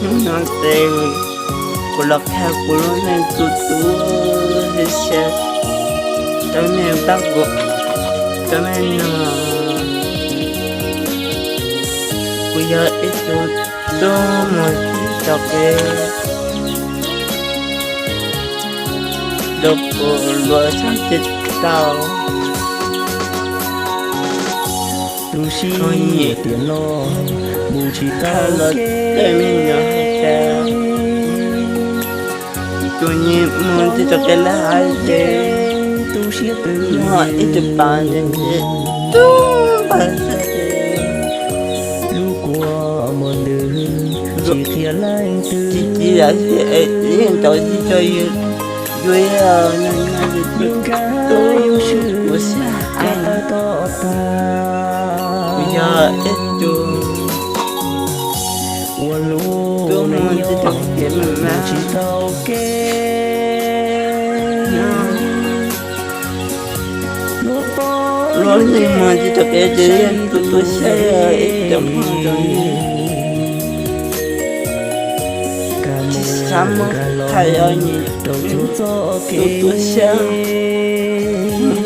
Hnub no ces kuv los qhia kuv lub neej tu tu siab siab rau nej pab kuv, rau nej no. Kuv yog ib tug tub mus txog kev rau kuv luag sab tsis tau. Tus sij hawm tiam no mus tsis tau los tej me nyuam hais tias tus nyias mus tsis tau kev lawm hais ces muaj ib tug pas ntawd ces tub pas txog ces lub kua muag ntws tsis qhia leej twg, tsis cia yeej tau tsis tso yus, yus yog neeg no ces tub tub ua siab heev. Kuv yog ib tug ua lub tub mus tsis tau kev, tsis tau kev. Lub neej mus tsis tau kev ces yeej tu tu siab ib cov phooj ywg, tsis xav muab qhia los nim tu tu siab,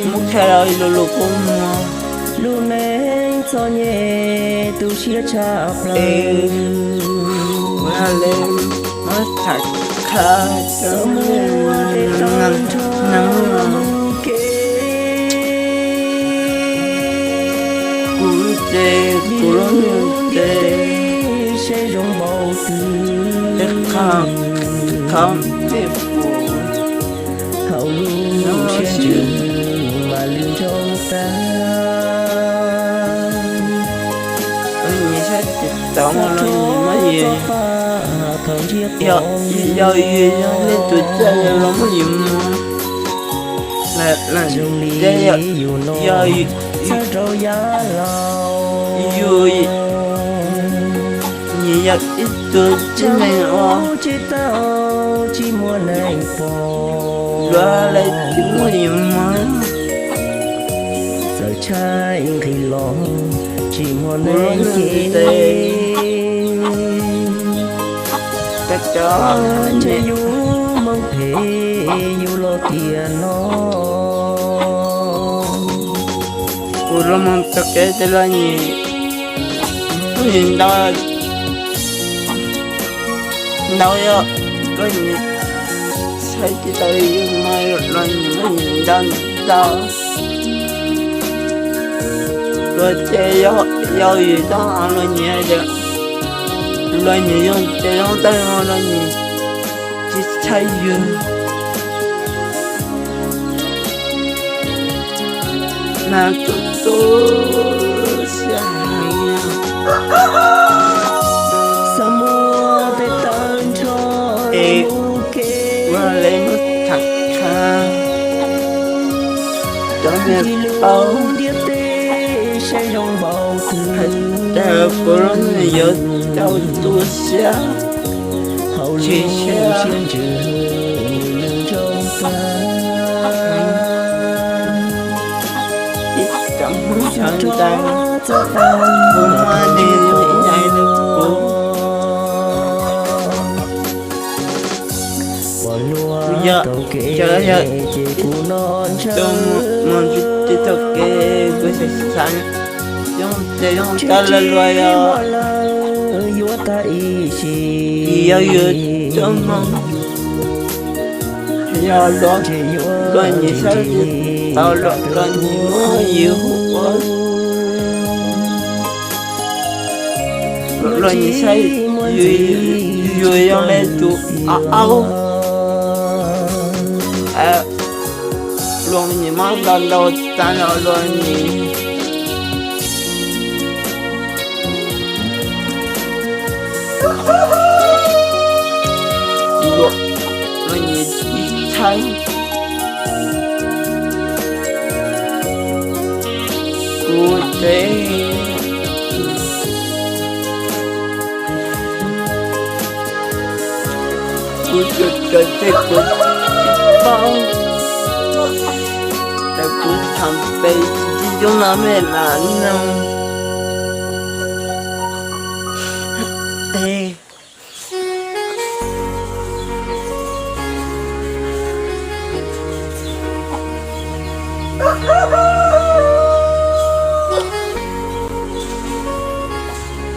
muab qhia los lus lus kua muag. Lub neej txom nyem tu siab tshaj plaws, kuv hais li muab tham qha rau nej neeg kuv ces kuv lub neej ces seb zoo npaum twg, qhov qhov mej pum hauv lub siab ntsws mas lwj ntsoog tag. Nyias saib tsis tau los nyias muab yus, yog yus yog leej twg txawj los muab yus muag, yog yus, nyias yog ib tug tib neeg uas luag lawv tsis muab yus muag. Txawm tshaib nqhis los tsis muaj neeg ces, tab cov ntshe yus moog phem yus los tiam no. Kuv los moog txog kev tej los nyias, nyias ntau, ntau yog los nyias saib tsis tau yus mas los nyias muab yus ntau ntau. Luag ces yog yus tau los nyias hais tias, los nyias yog ces zoo tag los nyias tsis tshaib yus. Mas tu tu siab heev. Xav muab tej tawv nrho es ua le muab tham qha cov niag paub hais tias kuv lub neej yuav tau tu siab, tsis siab. Ib cov Hmoob sawv ntxov, kuv muaj neeg zoo ib yam li kuv. Kuv yog, yog, yog ib tug mus tsis tau kev, kuv xav xav zoo ces zoo tag lawm luag yog, yog yus tub Hmoob, yog luag, luag nyias saib tsis tau, luag nyias muab yus ua, luag nyias saib yus zoo le tus aub, luag nyias muab ntau ntau tas los luag nyias, luag nyias tsis tshaib. Kuv ces kuv tsuas kawm tej kuv tsis paub, ces kuv tham pem tsis zoo no mej lam noog.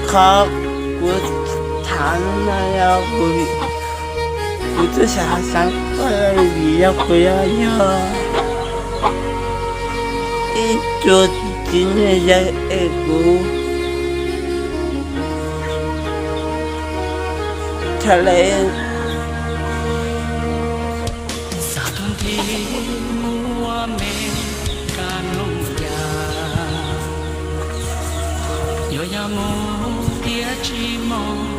Qhov kuv tham no yog kuv, kuv twb xav xav koj vim yog kuv yog, yog ib tug txiv neej yawg es kuv txhaj le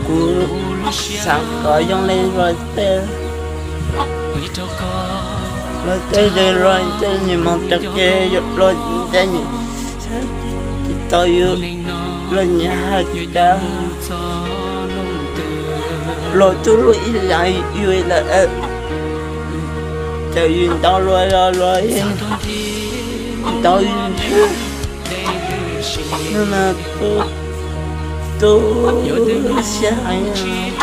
kuv xav kom yooj li luag tej, luag tej ze luag tej nim mos rau kev luag ntej nim tsis tau yus luag nim hais cas luag tub luag ib leeg yus lawm, ces yus ntau luag los luag ntau yus ntswg. Hnub no tu, tu siab heev.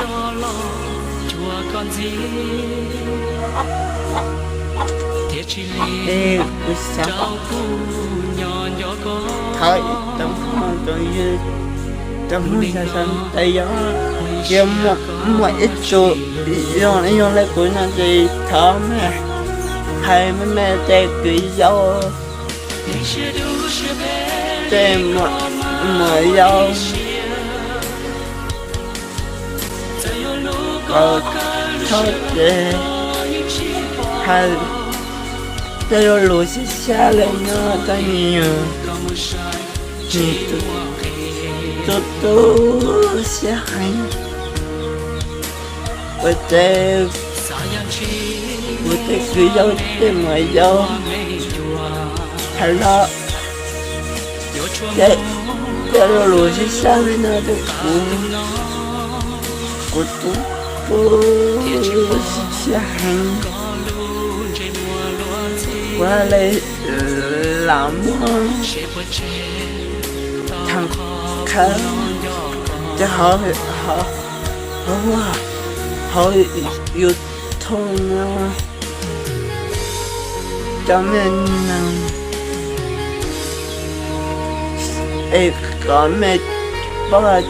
Es kuv xav thov ib tug hmoob, tus yog tus hmoob xav xav tes yog, yog muaj ib tug zoo zoo li kuv no ces thov mej hais mej tej kwv yau, tej muam yau kom txhob ces hais tej lo lus xyab xyab li no rau nws, nws tu tu siab heev. Ua tsaug kuv tej kwv yau tej muam yau hais los tej lo lus xyab xyab li no rau kuv, kuv tu tu siab heev. Kuv hais li lam muab tham khawb cov hauv, hauv, hauv YouTube no rau mej neeg es kom mej paub hais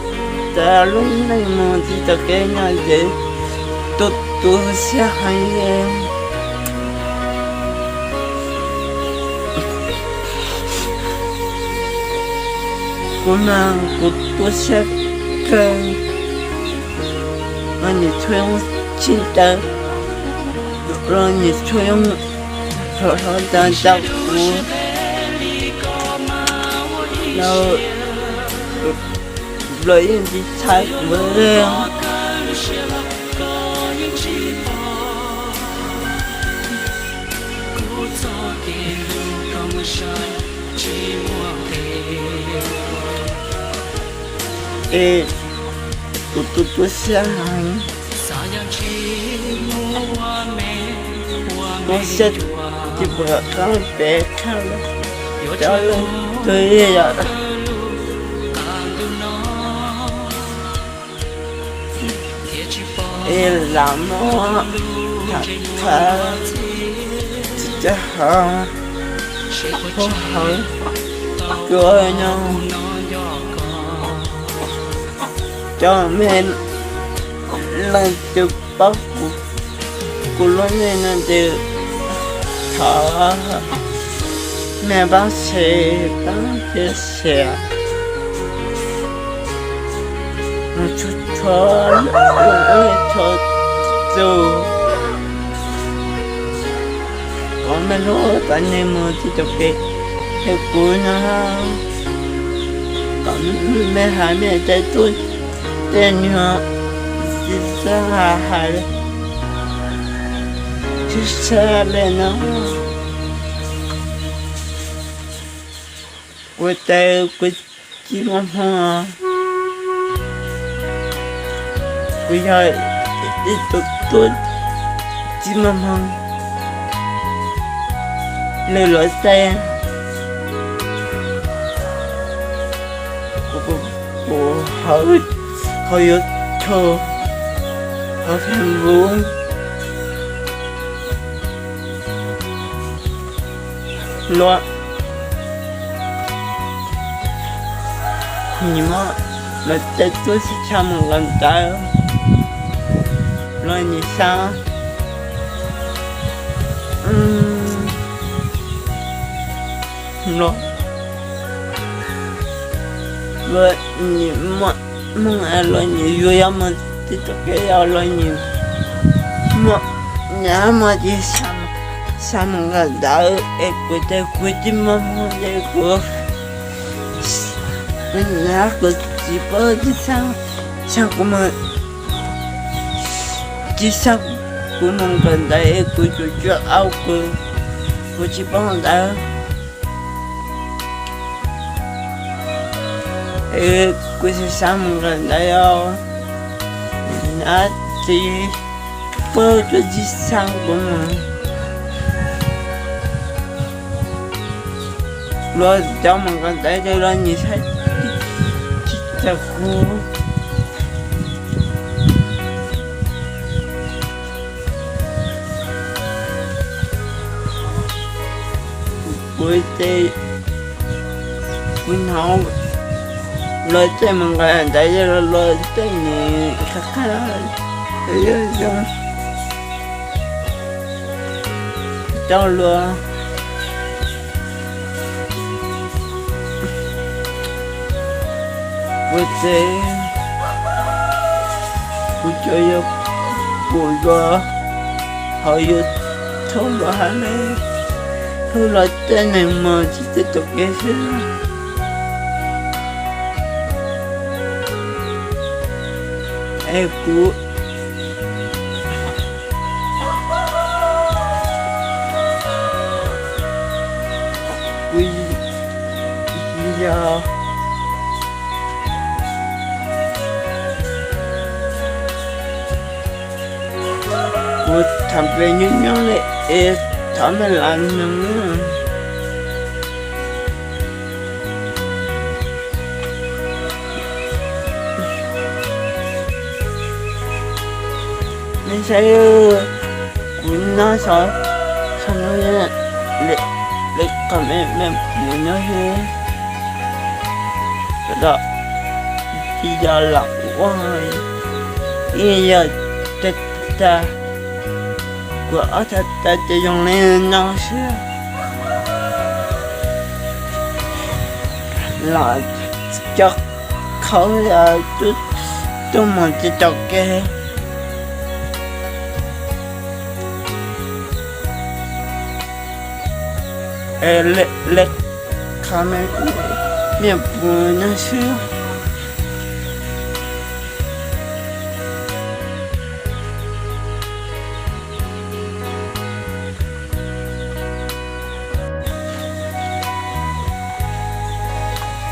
tias lub neej mus tsis tau kev no ces tu tu siab heev li. Kuv mas kuv tu siab kawg, mas nws txhua yooj tsis taw los nws txhua yooj hlob hlob tas rau kuv los los yeej tsis txhais kuv li. Es kuv tu tu siab heev, tu siab tsis pom qab pem khawb li, cov leej twg yog es lam muab tham khawb tsis tau hauv, hauv, hauv kuv no. Cov mej leej twg paub kuv, kuv lub neej no ces thov mej pab share pab chia sẻ mus txhua txhua leej txhua tus, kom mej lub tsev neeg mus tsis tau kev, es kuv no kom mej hais mej tej tub tej nyuag tsis txhob hais tsis txhob li no. Kuv tes kuv tsis muaj hmoo, kuv yog ib tug tub tsis muaj hmoo, lwm lub teb kuv, kuv hauv, hauv YouTube, hauv Facebook los nws muab Mas tej tub tsis tshua mus nqa ntawv los nim xav los, los nim muaj hmoo los nim yuav yog mus txij txoj kev yog los nim muaj, nim muaj ces xav mus nqa ntawv es kuv ces kuv tsis muaj hmoo ces kuv, kuv nim kuv tsis paub tsis xav, xav kuv mus, tsis xav kuv mus nqa ntawv es kuv tsuas tsuas au kuv, kuv tsis paub ntawv. Es kuv xav xav mus nqa ntawv os, nab txiv pab tsuas tsis xav kuv mus. Luag cov mus nqa ntawv ces luag nim saib tsis txog kuv. Kuv ces kuv hnov luag tej mus nqa ntawv los luag tej nim qab qab, coj luag. Kuv ces kuv cov yuav pum yuav hauv YouTube los hab ne, hu los tej neeg mus tsis txij txoj kev xwb. Es kuv, kuv yog, kuv tham pes nyob nyob li es thov nej lam mloog. Nej saib, kuv nyob saum no, lawv qhov me me mus nyob xwb, tsis yog lam ua, ib yog tag tag, kuv ob tag tag ces zoo li no xwb. Los cov qhauv tuaj mus tsis tau kev. Lawv qhov me me mus nyob xwb.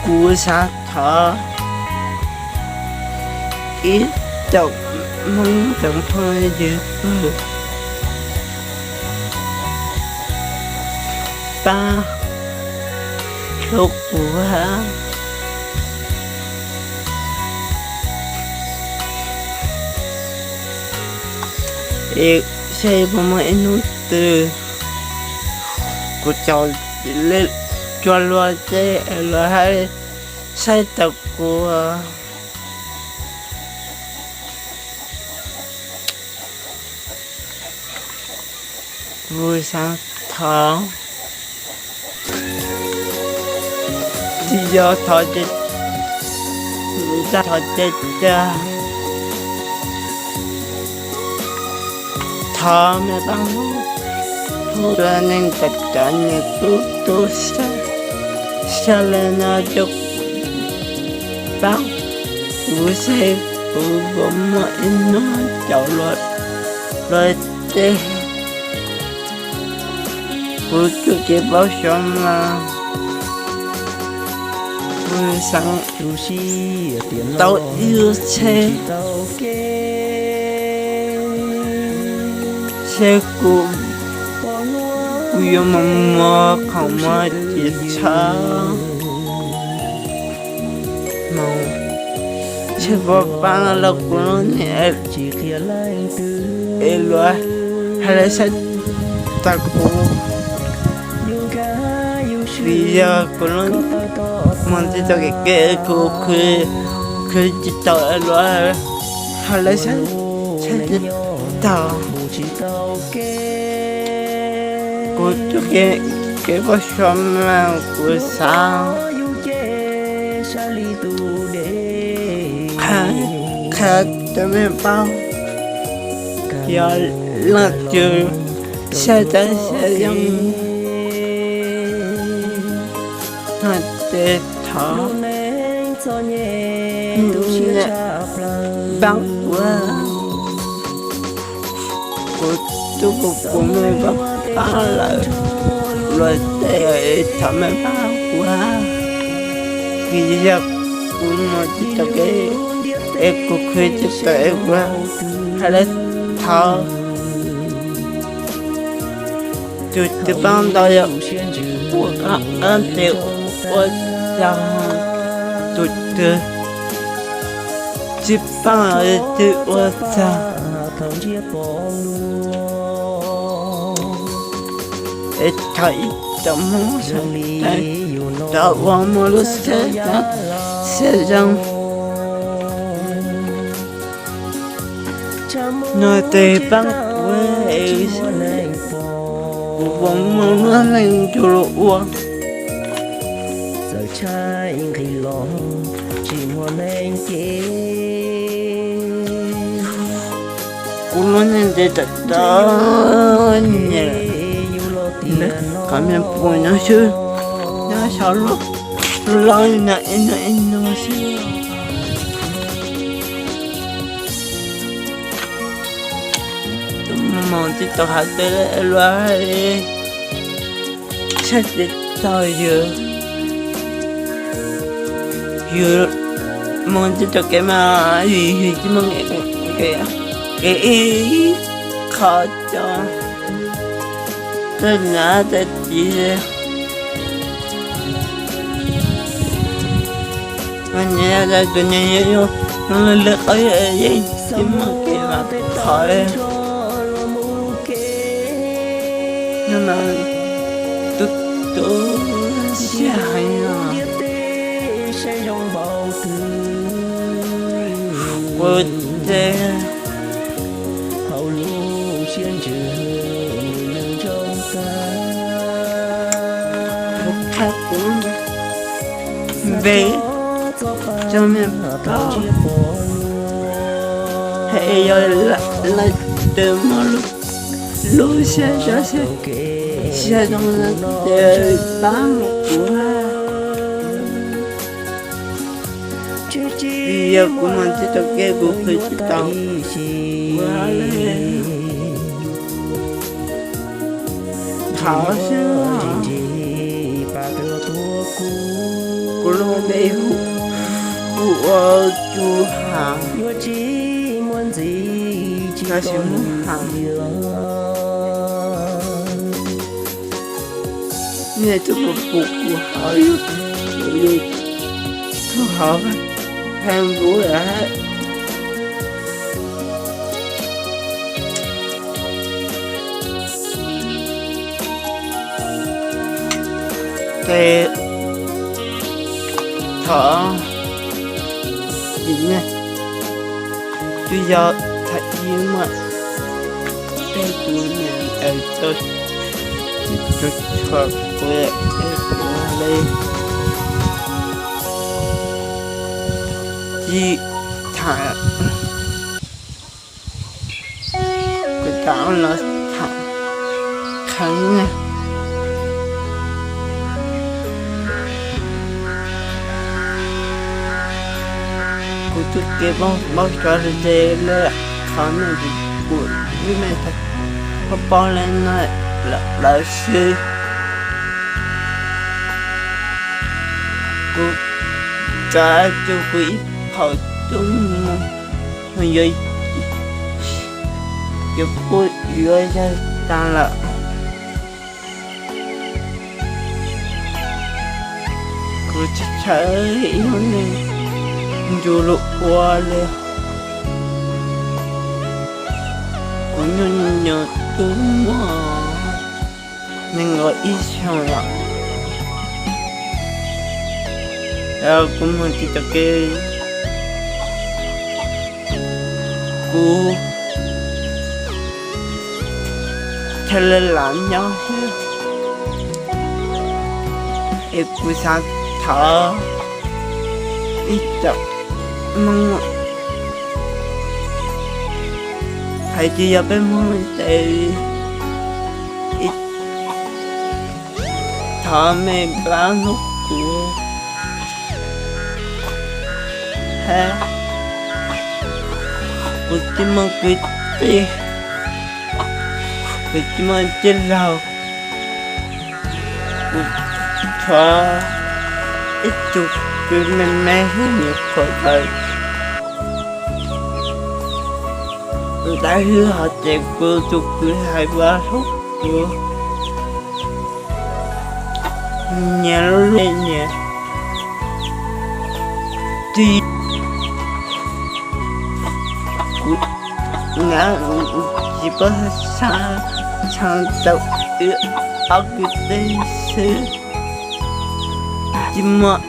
Kuv xav thov ib tsoom Hmoob tsoom phooj ywg pab hlub kuv hab, es seb puas muaj ib hnub twg kuv caum cua luag ces luag hab saib tau kuv. Kuv xav thov, tsis yog thov ces, thov ces cas, thov me pab hlub, hlub rua neeg cov cov niam tub tub sab le no cov pab kuv seb kuv puas muaj ib hnub caum luag ces kuv tsuj kev paub xyov mas kuv xav tau ib lub tsheb, seb kuv, kuv yuav mus muag qhov muag ces tshab, seb puas pab los kuv lub neej es luag hab le saib tau kuv. Vim yog kuv lub, mus txij tau kev kev kuv khwv Khwv tsis tau luag, ho lawv saib tsis tau. Kuv tus kev poj suav mas kuv xav qhia rau mej paub, yog leej twg xav tau xav zoo no ces thov pab kuv. Kuv twb pum pum mej paub lawm, luag tej thov mej paub kuv, vim yog kuv mus tsis tau kev es kuv khwv tsis tau es kuv hais lawv thov. Tus twg paub ntau yog ua qab tes ua txaug, tus twg tsis paub twb ua txaug. Es thov ib tsoom Hmoob sawv daws, thov ua muaj lub siab, siab zoo no tes paub kuv es kuv puas muaj lub neej nrug luag ua. Kuv lub neej ntev tawm tau nyem, qhov me pum nyob xwb, nyob xyov lub laub no ib nus ib nus xwb. Mus tsis tau hais tias luag saib tsis taus yus, yus mus tsis tau kev mas yus, yus tsis muaj kev, kev ib qho coj tej niam tej txiv. Mas nyias tus nyias yuav, yuav lwm lwm qhov yeej tsis muaj kev vam khom li. No mas tu tu siab heev no. Kuv ces kuv qhia kuv npe rau mej paub, es yog leej twg muaj lub siab, siab zoo ces pab mus kuv. Vim yog kuv mus tsis tau kev, kuv khwv tsis tau, kuv thov xwb. Kuv lub npe hu ua Tsu Has, tab sis Hmoob Has. Nej twb pum pum kuv hauv, kuv li tug hauv Facebook lawm. Ces thov vim nej twb yog thaum ib muaj tej tus niam ntawd tau tsis tshua kuv li, tsis tham, kuv tham los tham kheev na. Kuv tus kev paub paub tso li ces lawv qhov no kuv ib me paub paub li no lawm xwb. Kuv tsa rau kuv ib phaum tub mus, yuav, yuav kuj yuav yawg tag lawm. Kuv tsis txhawj ib lub neej nrug luag ua li. Kuv nyuam nyuam tub muaj nees nkaum ib xyoos lawm. Kuv mus tsis tau kev, Kuv thiaj li lam nyob thiab, es kuv xav thov ib cov Hmoob, hais tias yog peb Hmoob ces thov mej pab hlub kuv, hab kuv tsis muaj kwv tij, kuv tsis muaj tij laug, kuv tshuav ib tug kwv me me hwj nyuam qhuav tawm ntawd hwj hos ces kuv tus kwv hais pab hlub kuv nyias lub neej nyias txij. Kuv tsis paub xav txog tau wb ob kwv tij xwb, tsis muaj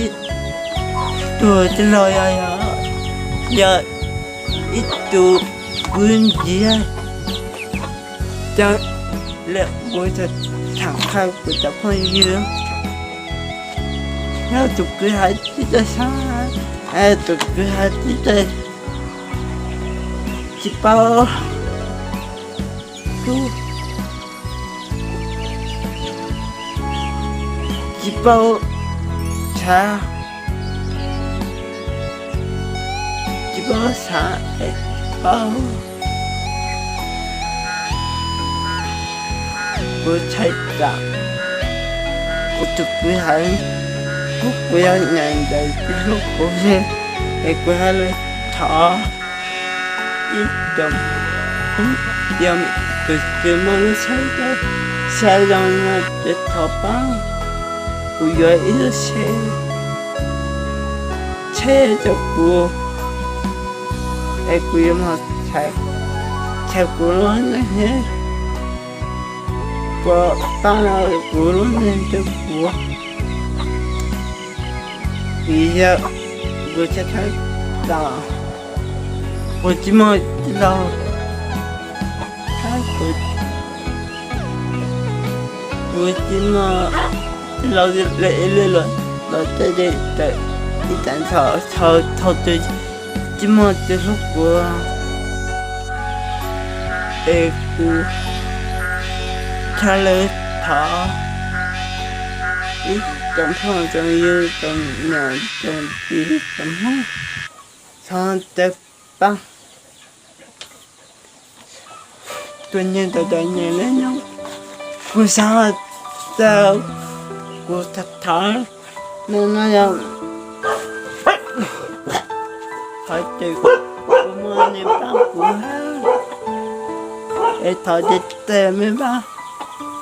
ib tug tij laug, yog, yog ib tug kwv ntxiv, cov li kuv tseem tham qha kuv cov phooj ywg, yog tus kwv hais tib teg sab, tus kwv hais tib teg tsis paub hlub, tsis paub txhav, tsis paub xav, paub kuv txhais tes, kuv tus kwv hais, kuv yog nyob ntawd tsis hlub kuv li, es kuv hais li thov ib tsoom, yog tus twg muaj lub siab, siab zoo no ces thov pab kuv yuav ib lub tsheb, tsheb rau kuv, es kuv yuav mus txhais, txhais kuv lub neej thiab, kuv pab kuv lub neej rau kuv, vim yog kuv tsis tau, kuv tsis muaj tij laug, kuv tsis muaj tij laug li ib li los, los tej teb ib tag nrho thaum twg tsis muaj tus hlub kuv, es kuv thiaj li thov ib tsoom phooj tsoom ywg tsoom niam tsoom txiv tsoom Hmoob, thov tes pab tus nyiam tus tau nyiam li nyob. Kuv xav tau, kuv thov no no yog thov ces kuv muaj nyiam pab kuv, es thov ces tes me pab,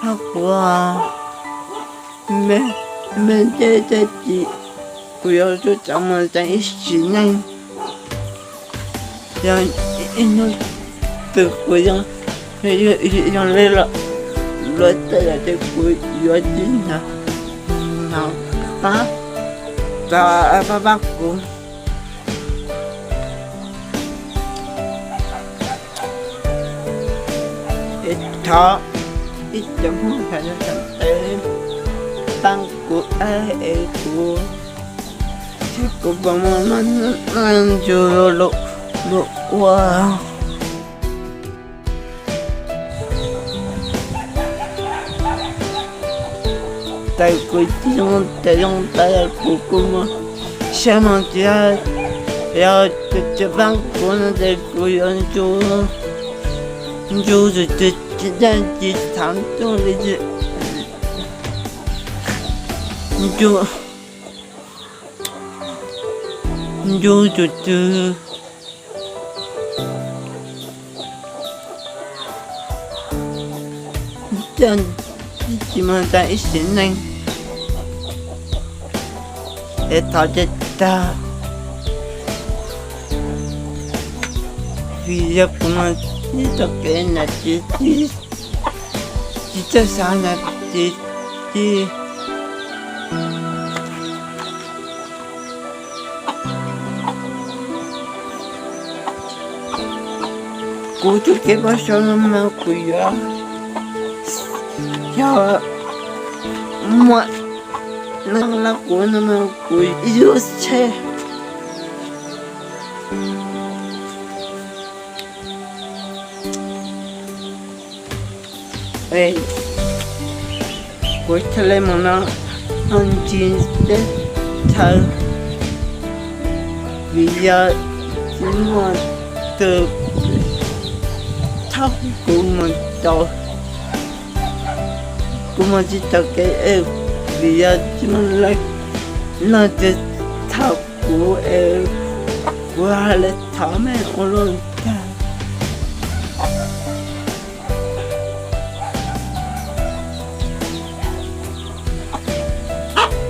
pab kuv, me, me ncej tej ci, kuv yuav tsum tau mus tsev ib sim neej. Yog ib hnub twg kuv yog, yog li los, luag tej yam ces kuv yuav tsis hnov, hnov pab, pab pab kuv. Es thov ib cov Hmoob sawv daws pab kuv, es kuv, kuv puas muaj noj noj ntsws los ua. Tes kuv tsis zoo, tes zoo tas kuv kuj muaj siab mog, tsis yog tus tsis pab kuv no ces kuv yuav ntsws, ntsws tus twg tsis daj tsis txhav ntuj li, ntsws, ntsws tus twg coj tsis mus tau ib sim neej, es thov tsis tag, vim yog kuv mus tib txoj kev nram tsis txawj xav nram tsis txawj Kuv tus kev pab sau no mas kuv yuav, yog muaj neeg laj kuv no mas kuv yuav tsheb. Kuv thiaj li mus no, no ntsis teb chaws, vim yog tsis muaj tus thauj kuv mus tau, kuv mus tsis tau kev es, vim yog tsis muaj leej twg thauj kuv es, kuv hais li thov mej ua luaj tag.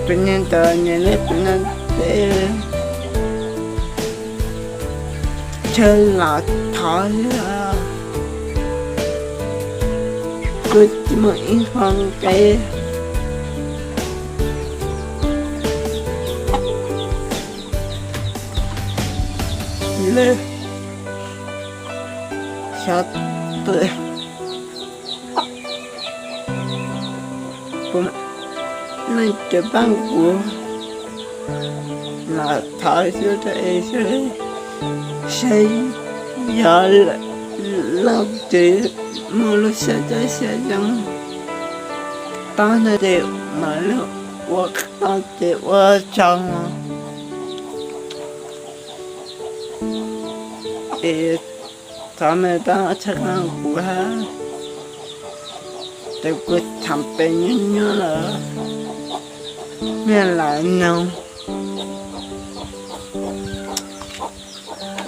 Tus niag ntawd nyiam li tus niag teb chaw lam thov xwb, kuj tsis muaj ib qho nqe li. Xyov tus neeg cov pab kuv los thov xyuas rau es seb, seb yog leej twg muaj lub siab dawb siab zoo, tau no ces mam li ua, tau ces ua tsaug. Es thov mej pab txhawb nqa kuv hab, ces kuv tham pem nyuaj nyuaj lawm, mej lam noog.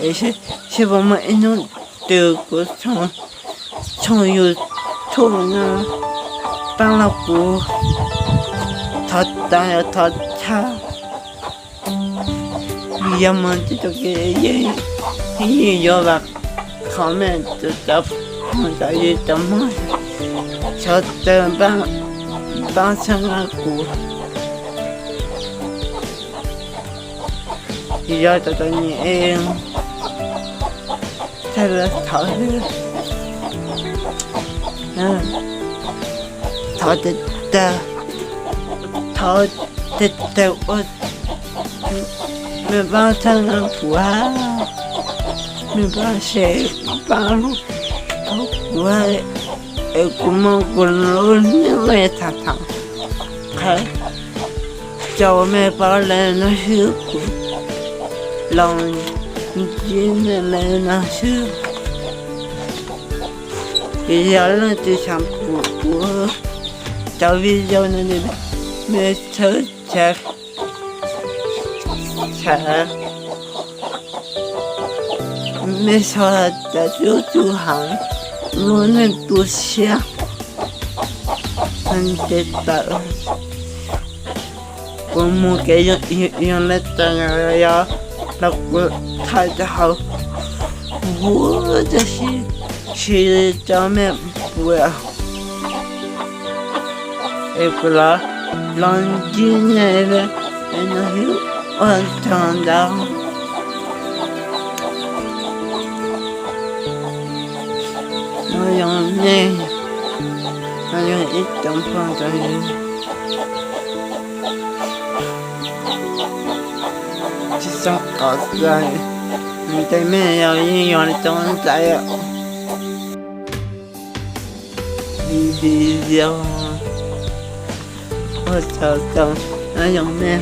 Es seb puas muaj ib hnub twg kuv tshooj YouTube no pab los kuv thov tas thov tshaj. Yog mus tsis tau kev yeej yuav vam khov mej cov phooj cov ywg cov Hmoob sawv daws pab txhawb nqa kuv. Yog tau tau nyiam es thiaj li thov, thov tiag tiag, thov tiag tiag ua mej pab txhawb nqa kuv hab, mej pab share pab lub kuv hab, es kuv muaj kuv lub neej tham tham qha rau mej pab le no xwb, kuv los ntsib mej le no xwb. Yog leej twg xav pum kuv cov video no, mej txhawb share, mej sau tas tub tub heev, lub neej tu siab ntes tawm. Kuv mus kev yoo le tas yog los kuv thaij rau hauv huv tib si, sis rau mej pum es kuv los, los ntsib nej le no xwb, ua tsaug ntau. No yog nej, no yog ib tsoom phooj ywg tsis txhob qhov txhais, ntes mej yog yeej yog li cov ntxhais video. Ua tsaug tau, no yog nej.